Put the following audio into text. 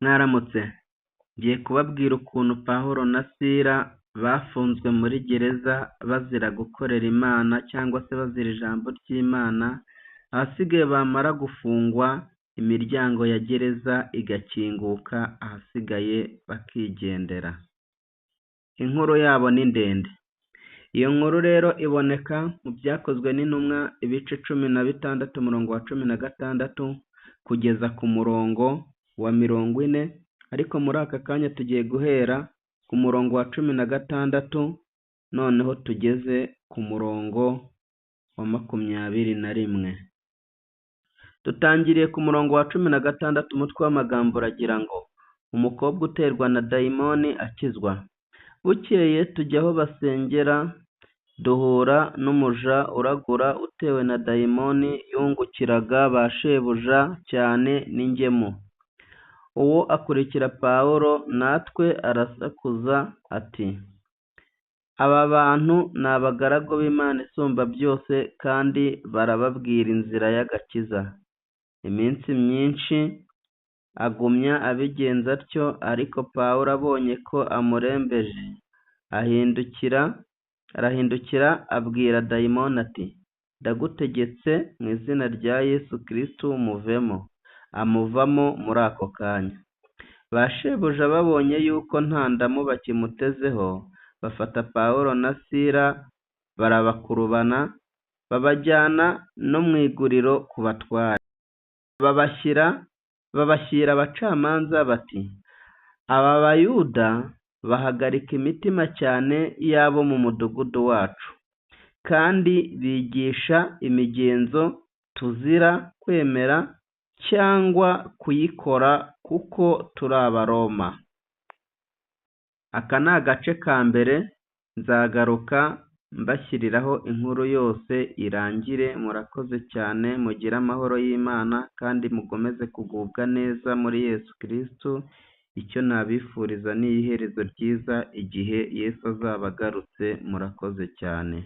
Mwaramutse, ngiye kubabwira ukuntu Pawulo na Sila bafunzwe muri gereza bazira gukorera Imana cyangwa se bazira ijambo ry'Imana, ahasigaye bamara gufungwa imiryango ya gereza igakinguka, ahasigaye bakigendera. Inkuru yabo ni ndende. Iyo nkuru rero iboneka mu Byakozwe n'Intumwa ibice 16 umurongo wa 16 kugeza ku murongo wa 40, ariko muri aka kanya tugiye guhera ku murongo wa 16 noneho tugeze ku murongo wa 21. Dutangiriye ku murongo wa 16, umutwe w'amagambo uragira ngo umukobwa uterwa na dayimoni akizwa. Bukeye tujya aho basengera, duhura n'umuja uragura utewe na dayimoni yungukiraga ba shebuja cyane n'ingemu. Uwo akurikira Pawulo natwe arasakuza ati: "Aba bantu ni abagaragu b'Imana isumba byose kandi barababwira inzira y'agakiza." Iminsi myinshi agumya abigenza atyo, ariko Pawulo abonye ko amurembeje, arahindukira abwira dayimoni ati: "Ndagutegetse mu izina rya Yesu Kristo muvemo." Amuvamo muri ako kanya. Ba shebuja babonye yuko nta ndamu bakimutezeho, bafata Pawulo na Sila barabakurubana, babajyana no mu iguriro ku batware. Babashyira abacamanza bati: "Aba Bayuda bahagarika imitima cyane y'abo mu mudugudu wacu, kandi bigisha imigenzo tuzira kwemera cyangwa kuyikora kuko turi Abaroma." Aka ni agace ka mbere, nzagaruka mbashyiriraho inkuru yose irangire. Murakoze cyane, mugire amahoro y'Imana kandi mukomeze kugubwa neza muri Yesu Kristo. Icyo nabifuriza ni iherezo ryiza igihe Yesu azaba agarutse. Murakoze cyane.